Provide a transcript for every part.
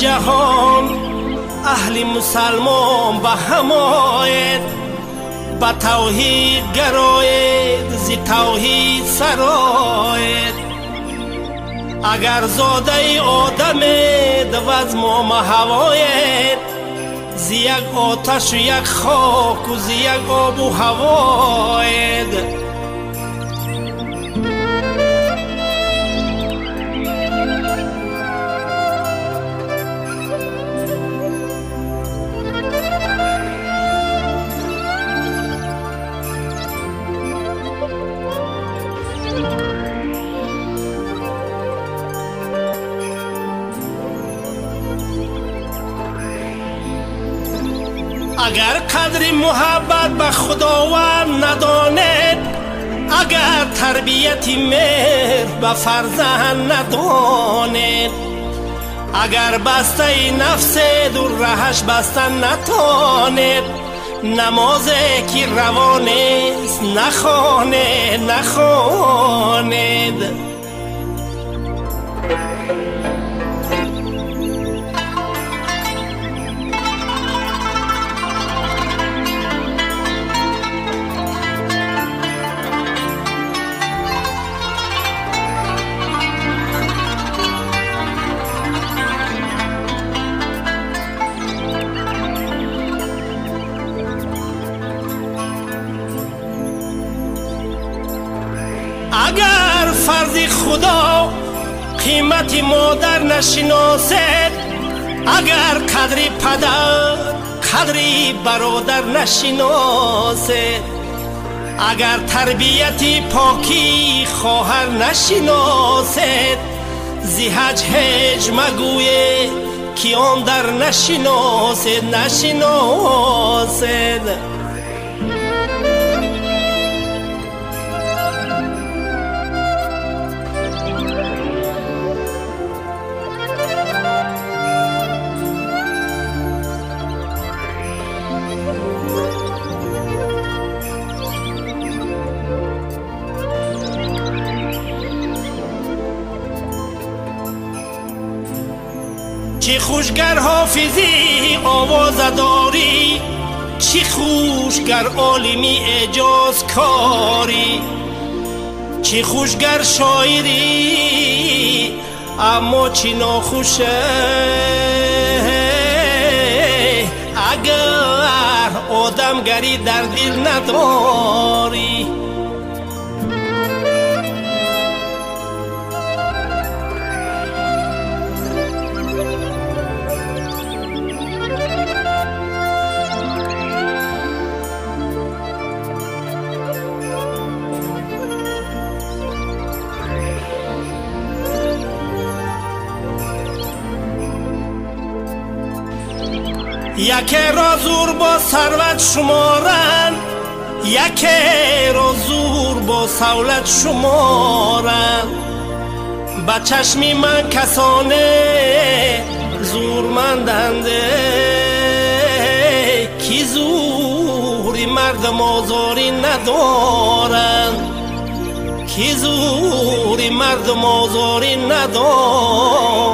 ҷаҳон аҳли мусалмон ба ҳам оед, ба тавҳид гароед, зи тавҳид сароед. Агар зодаи одамед ваз мо маҳавоед, зи як оташу як хоку зи як обу ҳавоед. Агар қадри муҳаббат ба Худованд надонед, агар тарбияти меҳр ба фарзанд надонед, агар бастаи нафседу раҳаш баста натонед, намозе ки раво нест нахонед, нахонед. Агар фарзи Худо қимати модар нашиносед, агар қадри падар қадри бародар нашиносед, агар тарбияти покӣ хоҳар нашиносед, зи ҳаҷ ҳеҷ магӯед ки он дар нашиносед, нашиносед. Чӣ хушгар ҳофизӣ овозадорӣ, чӣ хушгар олими эъҷозкорӣ, чӣ хушгар шоирӣ аммо чӣ нохуше агар одамгарӣ дар дил надорӣ. Якеро зур бо сарват шуморанд, якеро зур бо савлат шуморанд. Ба чашми ман касоне зурманданд, ки зури мардумозорӣ надоранд, ки зури мардумозорӣ надоранд.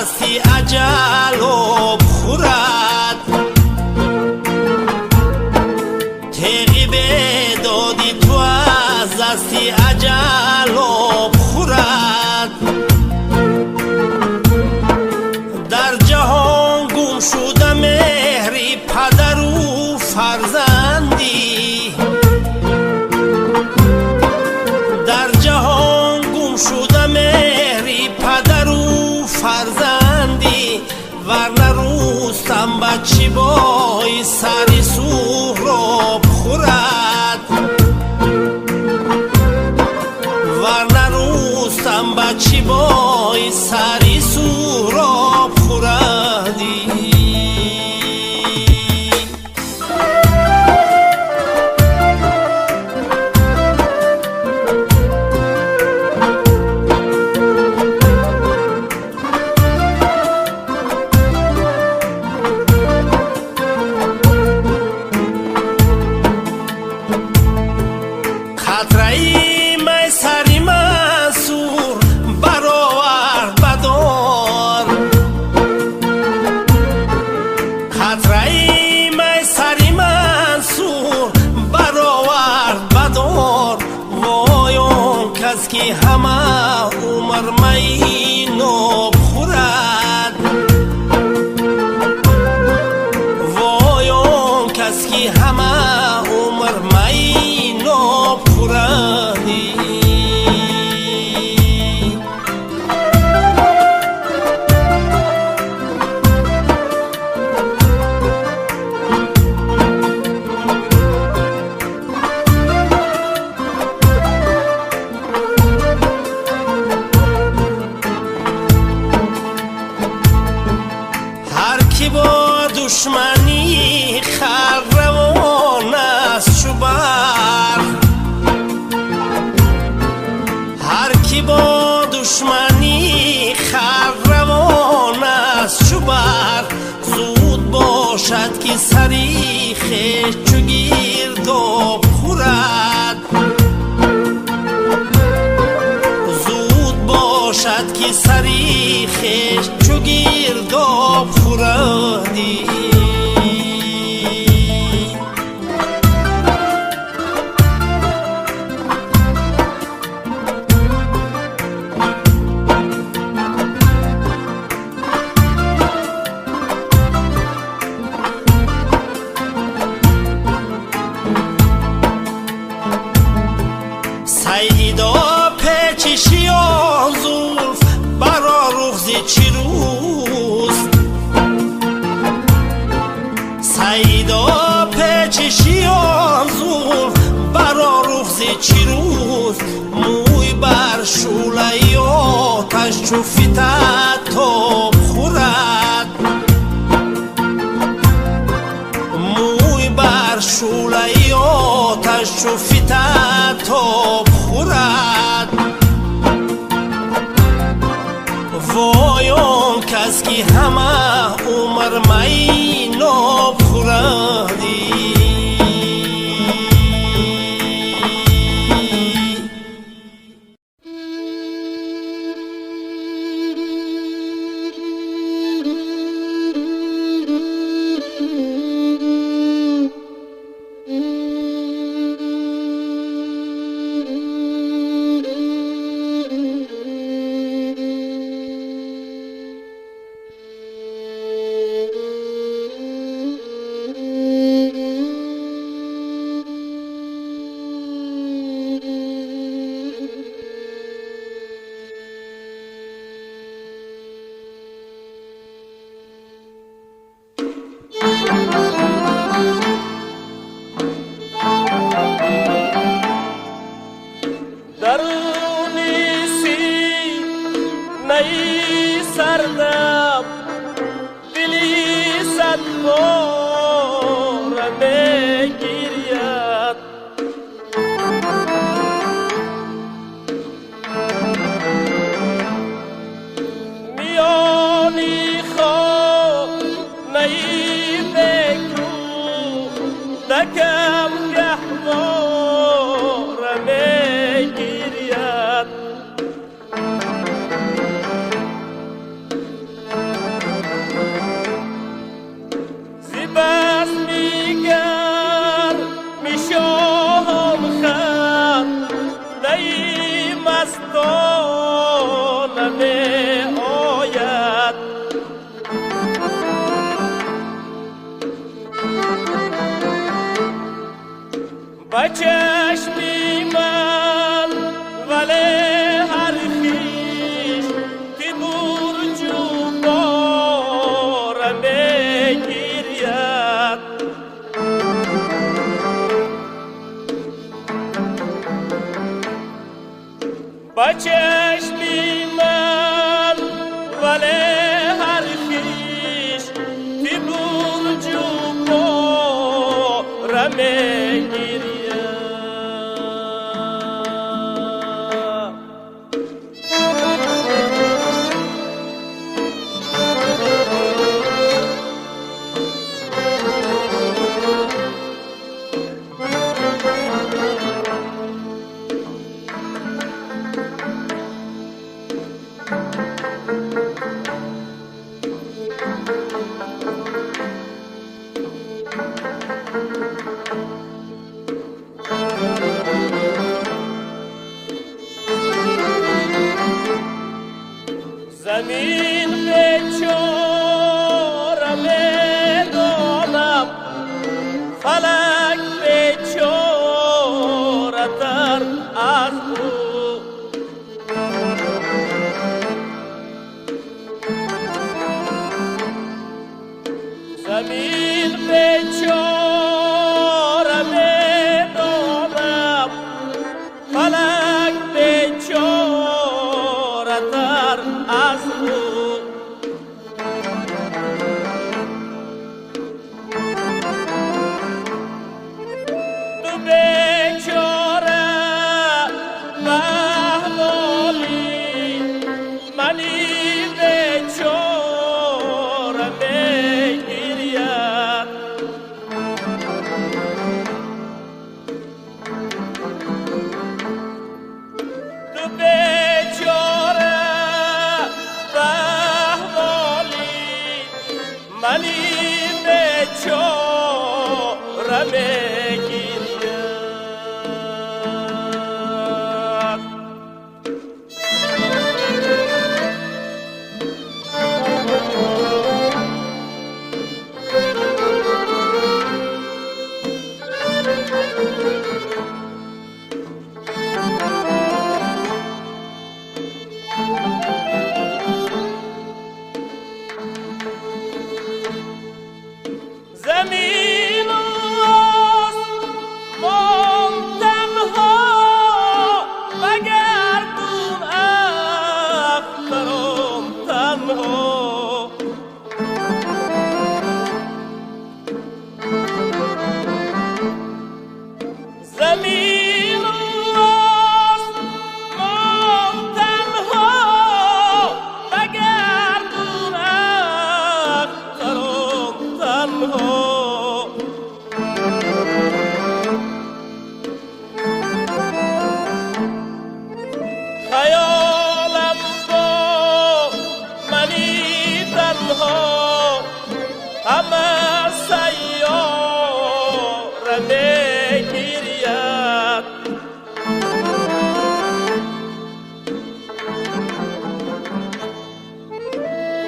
дасти аҷал об хӯрад. Теғи бедоди ту аз дасти аҷал об хӯрад. Дар ҷаҳон гум шуда меҳри падару фарзандӣ, дар ҷаҳон гум шуда меҳри падару фарзандӣ. Варна Рустам бачи бой сари Суҳроб хӯрад. Варна Рустам бачи бой сари Суҳроб хӯрад. Қатраи май сари Мансур баровард ба дор. Қатраи май сари Мансур баровард ба дор. Вой он кас ки ҳама умр майи ноб хӯрад. Вой он кас ки ҳама умр майи ноб хӯрад. Ҳар ки бо душманӣ халқ равон аст чу барқ, ҳар ки бо душманӣ халқ равон аст чу барқ, зуд бошад ки сари хеш чу гирдоб хӯрад. Зуд бошад ки сари хеш чу гирдоб хӯрад. Сайидо печиши он зулф баро рух зи чӣ рӯз. Сайидо печиши он зулф баро рух зи чӣ рӯз. Мӯй бар шӯлаи оташ чу фитат тоб хӯрад. Мӯй бар шӯлаи оташ чу фитат тоб хӯрад. Вой он кас ки ҳама умр майи ноб хӯрад. Сад бора мегиряд. Миёни хонаи бекӯдакам гаҳвора мегиряд. Ба чашми ман вале ҳар хеш ки бурҷу бора мегиряд. Ба чашми ман вале ҳар хеш ки бурҷу бора мегиряд. Замин бечора медонам, фалак бечоратар аз ӯ. Замин бечора медонам, фалак бечоратар аз ӯ. Ту бечора баҳволӣ, мани бечора мегиряд. Ту бечора баҳволӣ, мани бечора мегиряд. Замину осмон танҳо ва гардун ахтарон танҳо. Замину осмон танҳо ва гардун ахтарон танҳо. Хаёлам бо мани танҳо ҳама сайёра мегиряд.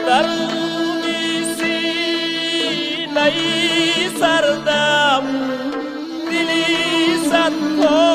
Даруни синаи сардам дили садпора.